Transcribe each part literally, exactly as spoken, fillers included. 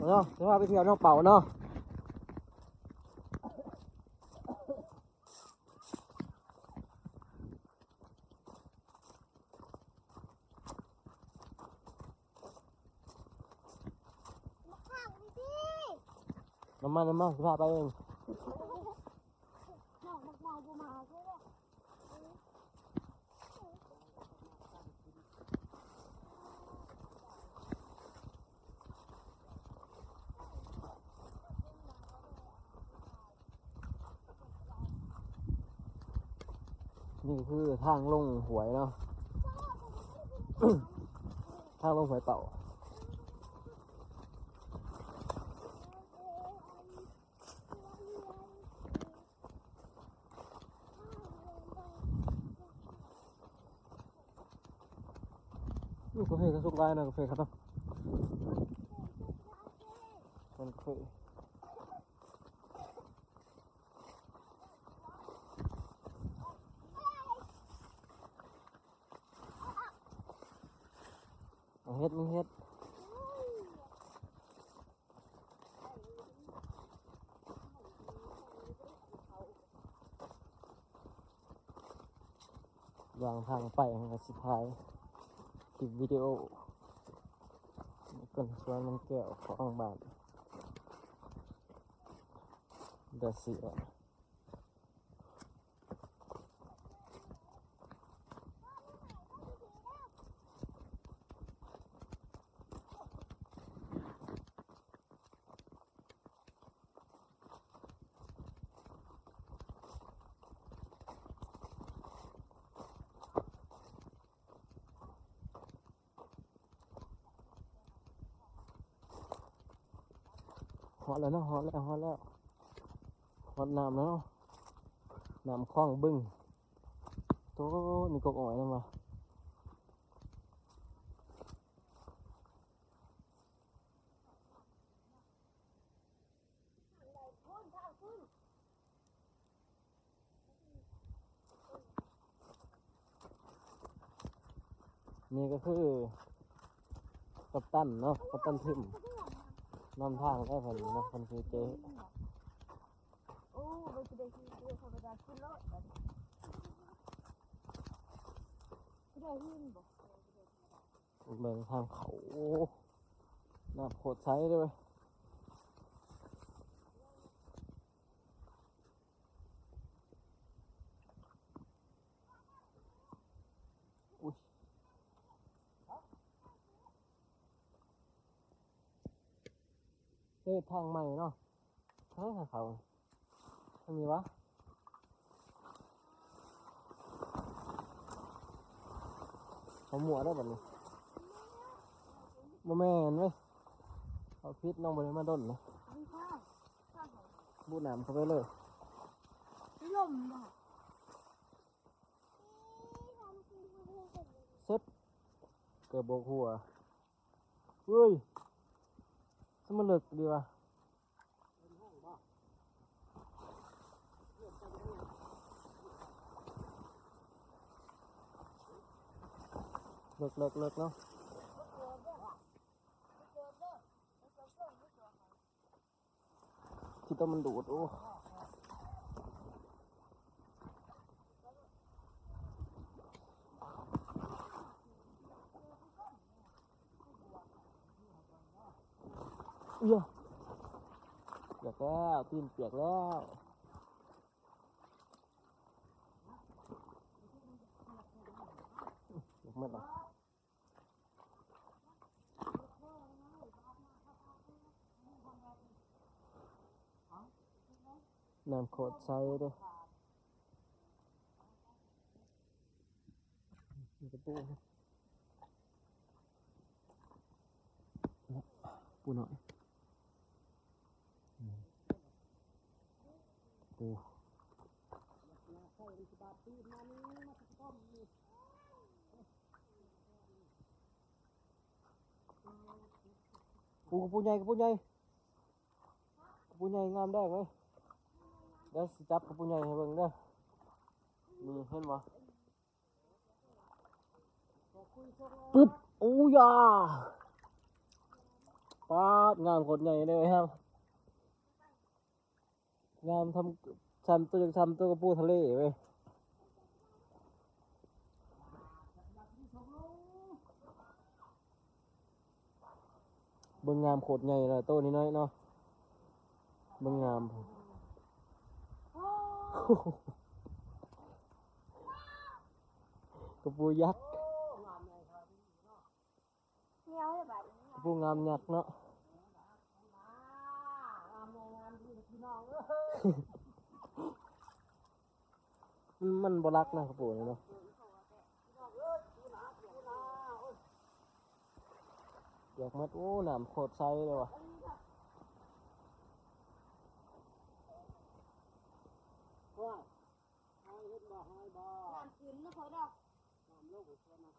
เนาะ สิพาไปเที่ยวหนองเปาเนาะ น้ำมัน น้ำมัน สิพาไปเอง นี่คือทางลงห้วยเนาะ ทางลงห้วยเปา นี่กาแฟก็สุกหลายนะ กาแฟครับเนาะ กาแฟ เอาเฮ็ด มึงเฮ็ด ย่างทางไป มันก็สิถ่ายคลิปวิดีโอ เป็นสวนมันแก้วของบ้าน เดอะเสือ ฮอดแล้วเนาะ ฮอดแล้ว ฮอดแล้ว ฮอดน้ำแล้วเนาะ น้ำคลองบึง โต นี่กกอ้อยนั่นวะ นี่ก็คือกัปตันเนาะ กัปตันทิม นำทางได้พอดีเนาะ คนคือเจ๊ โอ้ มันจะได้กินเดียวธรรมดาขึ้นรถบัดนี้ จะได้ยินบ่ เบิ่งทางเขา โอ้ น้ำโคตรใสเลยเว้ย อุ้ย เออ ทางใหม่เนาะ ทางเขา ทางนี้วะ เขามั่วได้บัดนี้ บ่แม่นเว้ย เขาผิด น้องบ่ได้มาดนนะ บูน้ำเข้าไปเลย ลมบ่ เสร็จ เกือบบ่หัว เฮ้ย สมันเลิกดีวะ เลิก เลิก เลิกเนาะ ที่ต้นมันดูด โอ้ เอ้ย เปียกแล้ว ตีนเปียกแล้ว เปียกหมดแล้ว น้ำโคตรใสเด้อ มีกระปู ปูหน่อย ปู ปู กระปูใหญ่ กระปูใหญ่ กระปูใหญ่งามแดงเลย เดี๋ยวสิจับกระปูใหญ่ให้เบิ่งเด้อ นี่เห็นบ่ ปึ๊บ โอ้ยา ป๊าด งามโคตรใหญ่เลยครับ งามทำ ทำตัว ทำตัวกระปูทะเลเว้ย เบิ่งงามโคตรใหญ่เลย โตนี้น้อยเนาะ เบิ่งงาม กระปูยักษ์ เมียวเลยบัดนี้ กระปูงามยักษ์เนาะ มันบ่รักนะกระปูนี่เนาะ อยากมัด โอ้ น้ำโคตรใสเลยว่ะ น้ำขึ้นนะพ่อเนาะ น้ำลงไปส่วนนั้น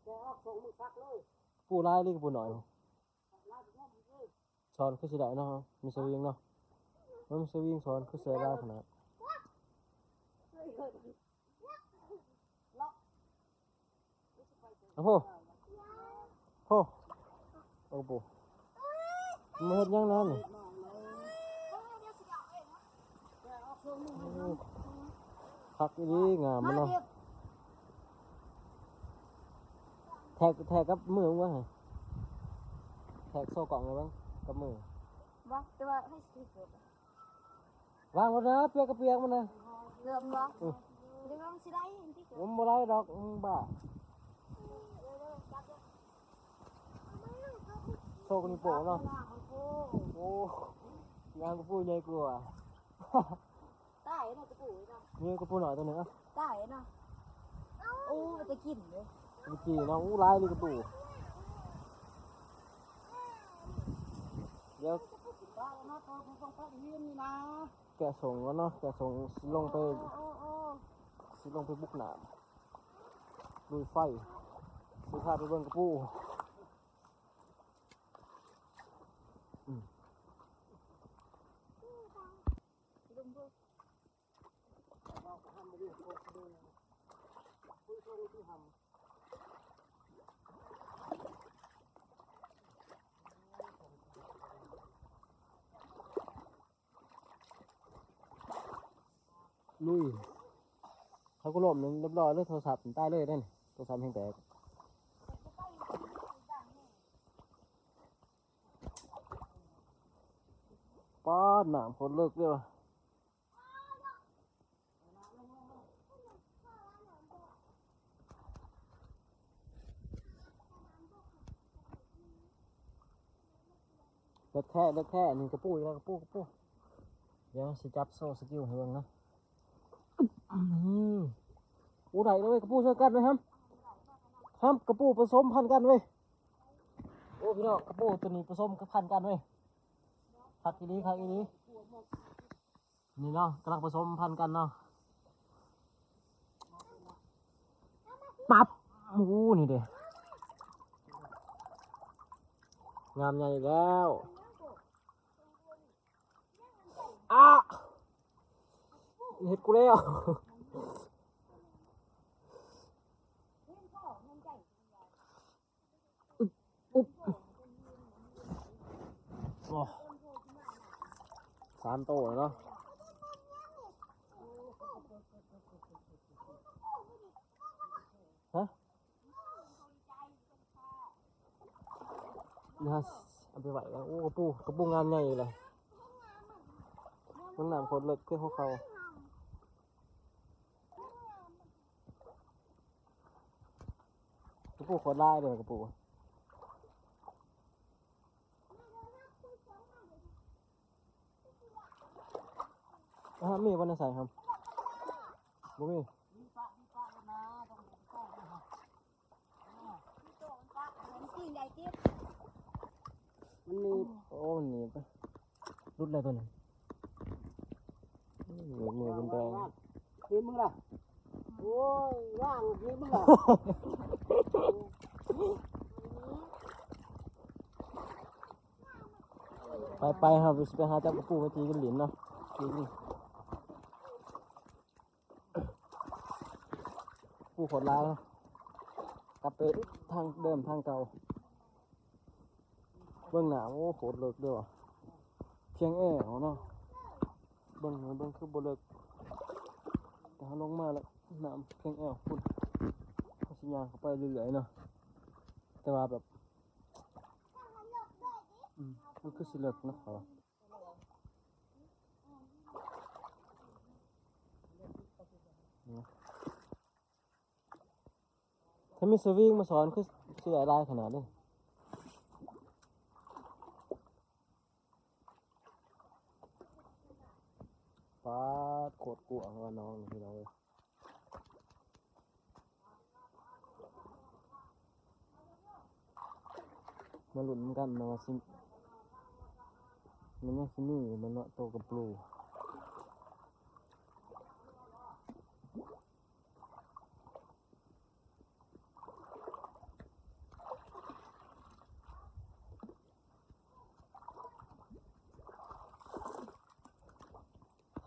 แกออกส่งมึงซักเลย ปูหลายหรือกระปูน้อย ลาดไปพร้อมมึงเลย สอนคือสิได้เนาะ มีสวิงเนาะ มันมีสวิงสอนคือเสียดายขนาด โอ้โห โอ้โห มันเฮ็ดหยังนั่นนี่ โอ้ คักอีหลี งามมันเนาะ แทก แทกกับมือมึงวะ แทกโซ่กล่องเลยมั้ง กับมือ บ่ แต่ว่าให้สิเกิด วางรถนะ เปียกกับเปียกมันนะ เริ่มบ่ อืม เดี๋ยวมันสิได้ที่เกิด มันบ่ได้ดอก มึงบ้า โซ่กระปูเนาะ โอ้ งามกระปูใหญ่กว่า ตายเนาะกระปูเนาะ นี่กระปูน้อยตัวหนึ่งอ่ะ ตายเนาะ โอ้ มันจะกินเลย เมื่อกี้เนาะ อู้ หลายเลยกระปู เดี๋ยว บ้าแล้วเนาะ ตัวผู้ต้องพักยืนนี่นะ แกะส่งก่อนเนาะ แกะส่งสิลงไป โอ้ โอ้ โอ้ สิลงไปบุกน้ำ ลุยไฟ สิพาไปเบิ่งกระปู อืม ลุย เขาก็ล้มลงเรียบร้อยเลย โทรศัพท์มันตายเลยนั่น โทรศัพท์แฮงแตก ป๊าด น้ำโคตรเลิกเลยว่ะ เลิกแท้ เลิกแท้ นี่กระปูอีกแล้ว กระปู กระปู เดี๋ยวสิจับโซ่สกิลให้เบิ่งเนาะ นี่ อู้ ได้เลย กระปูช่วยกันไว้ครับ ครับ กระปูผสมพันธุ์กันเว้ย โอ้ พี่น้อง กระปูตัวนี้ผสมพันธุ์กันเว้ย คักอีหลี คักอีหลี นี่เนาะ กำลังผสมพันธุ์กันเนาะ ปั๊บ โอ้ นี่เด้ งามใหญ่อีกแล้ว อ่ะ เห็ดกูแล้ว อึ๊บ อึ๊บ โอ้ สามตัวเนาะ ฮะ นะ เอาไปไหวแล้ว โอ้ กระปู กระปูงามใหญ่เลย มันน้ำโคตรเลิก คือของเขา กระปูโคตรหลายเลย กระปู อ่ะ มีวันใส่ครับ บ่มี มันมี โอ้ มันหนีบไป หลุดแล้วตัวนั้น อืม มือมันแดง ทีมมึงล่ะ โอ้ย ว่างทีมมึงล่ะ ไปไปครับ ไปหาจับกระปูมาตีกันหลินเนาะ ตีกัน ปูโคตรหลายเนาะ กลับไปทางเดิม ทางเก่า บิ่งน้ำ โอ้ โคตรเลิกเด้อว่ะ เพียงแอวเนาะ เบิ่ง เบิ่งคือบ่เลิก แต่เฮาลงมาแล้ว น้ำเพียงแอวพุ้น เฮาสิย่างเข้าไปเรื่อยๆเนาะ แต่ว่าแบบ อืม มันคือสิเลิกเนาะ ถ้ามีสวิงมาสอนคือสิได้หลายขนาดนี้ ป๊าด โคตรกว้างว่าน้องนี่พี่น้องเอ้ย มาลุ้นกันนะว่าสิ มันยังสิมีอยู่บ่เนาะ โตกะปู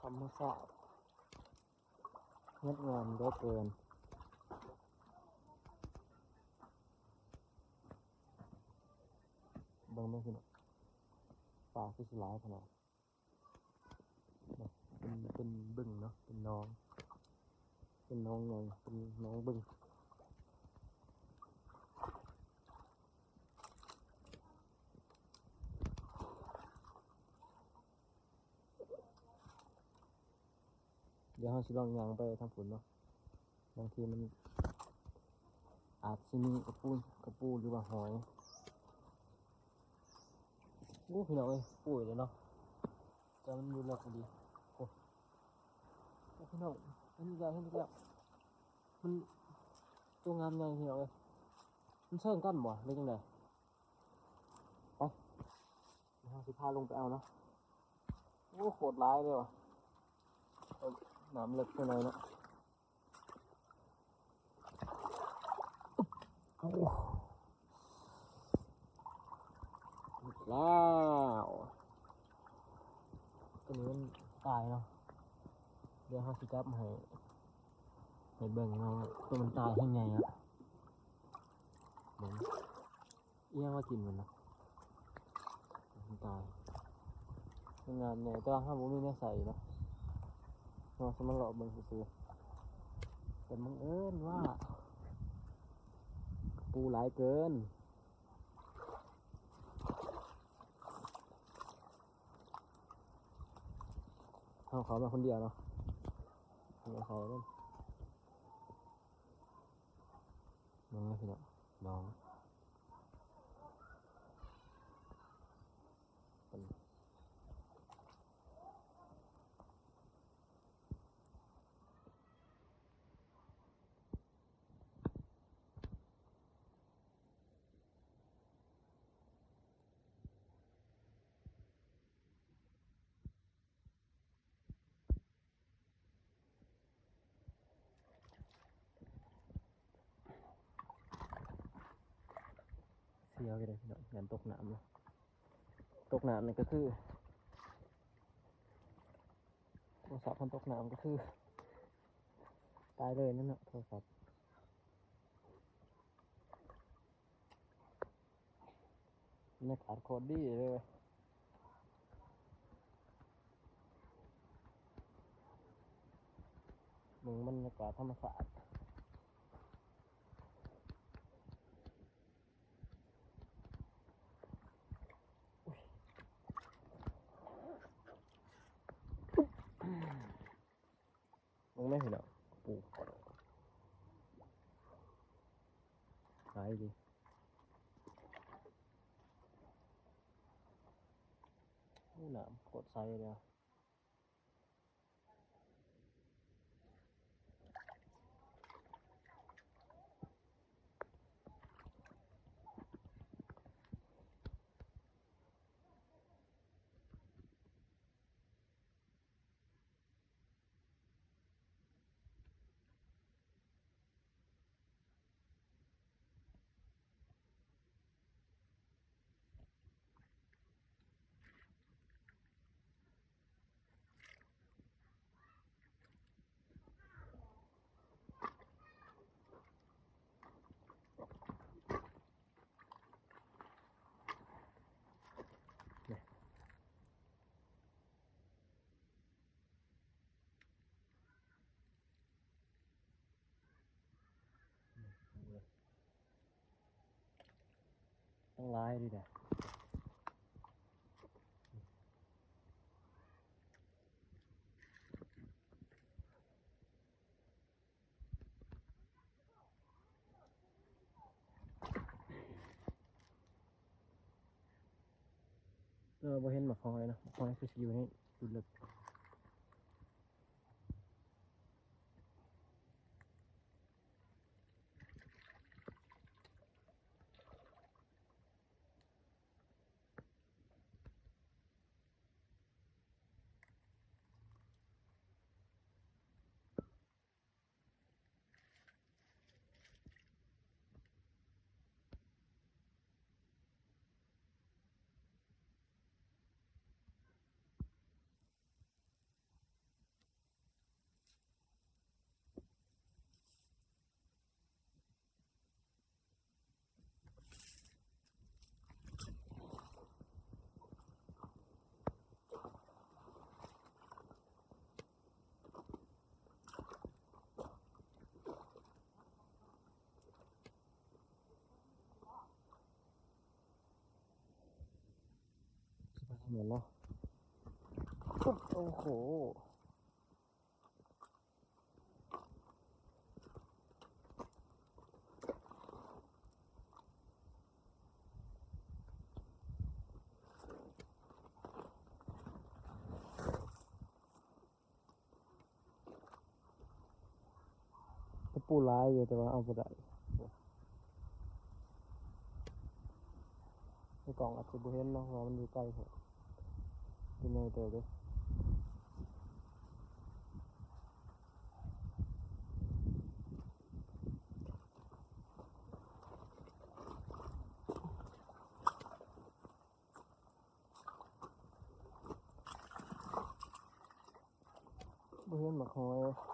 ธรรมชาติงดงามเหลือเกิน เบิ่งแม่นพี่น้อง ปลาคือสิหลายขนาด เป็น เป็นบึงเนาะ เป็นหนอง เป็นหนองไง เป็นหนองบึง เดี๋ยวเราสิลองย่างไปทางพุ้นเนาะ บางทีมันอาจสิมีกะปู กะปูหรือว่าหอย โอ้ พี่น้องเอ้ย ปูเลยเนาะ แต่มันอยู่เลิกพอดี โอ้ โอ้ พี่น้อง เห็นอีกแล้ว เห็นอีกแล้ว มัน ตัวงามใหญ่ พี่น้องเอ้ย มันเซิ่งกันบ่ หรือจั่งใด ไป เดี๋ยวเราสิพาลงไปเอาเนาะ โอ้ โคตรหลายเลยว่ะ เอ้ย น้ำเลิกไปหน่อยเนาะ โอ้ แล้ว ตัวนี้มันตายเนาะ เดี๋ยวเราสิจับให้ ให้เบิ่งเนาะ ตัวมันตายแฮงใหญ่อะ เบิ่ง อีหยังมากินมันนะ มันตาย มันงามใหญ่ แต่ว่าเราบ่มีแนวใส่เนาะ เราสิมาเลาะเบิ่งซื่อๆ แต่บังเอิญว่า ปูหลายเกิน เอาเขามาคนเดียวเนาะ เอาเขาเล่น น้องพี่น้อง น้อง เสียวอยู่เลยพี่น้อง ยันตกน้ำเลย ตกน้ำนี่ก็คือ โทรศัพท์มันตกน้ำก็คือ ตายเลยนั่นน่ะ โทรศัพท์ บรรยากาศโคตรดีเลยเว้ย เบิ่งบรรยากาศธรรมชาติ อุ๊ย มึงไม่เห็นเหรอ ปู หายดิ อู้ น้ำโคตรใสเลยอะ ทั้งหลายนี่นะ เออ บ่เห็นหมากหอยเนาะ หมากหอยคือสิอยู่ในจุดเลิก ไปทางนั้นเนาะ โอ้โห ตะปูหลายอยู่ แต่ว่าเอาบ่ได้ ในกล้องอาจจะบ่เห็นเนาะ เพราะว่ามันอยู่ไกลโพด อยู่ในเตอเด้ บ่เห็นหมากหอย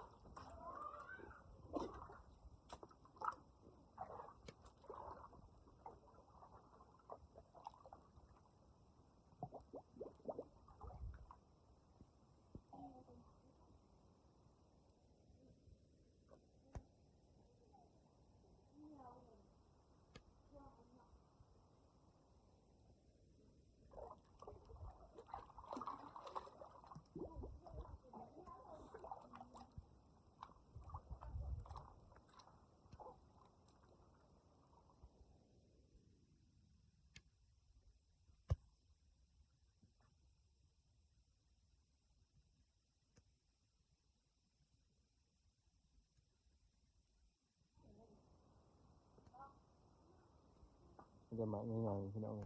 มันจะมาง่ายๆ พี่น้อง เดี๋ย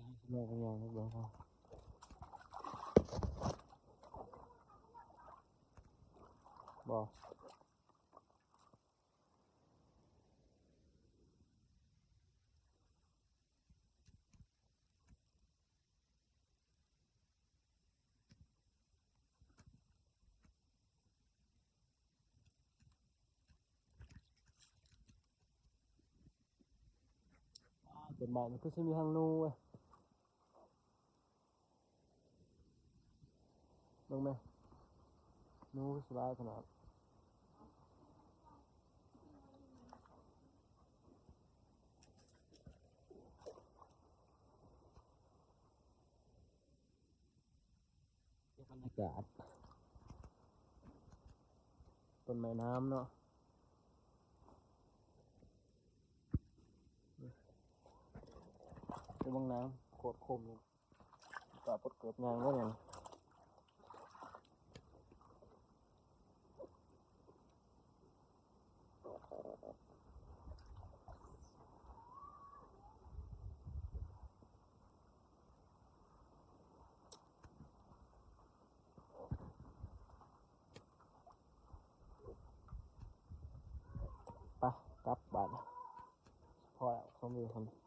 วให้พี่น้องไปย่างเบิ่งก่อน บ่ ต้นไม้มันคือสิมีหางหนูเว้ย เบิ่งแม่ หนูคือสิหลายขนาด บรรยากาศ ต้นไม้น้ำเนาะ ไปเบิ่งน้ำ โคตรคมเลย ตาปดเกือบยางก็เนี่ย ไป กลับบ้าน พอแล้ว สองวิวคน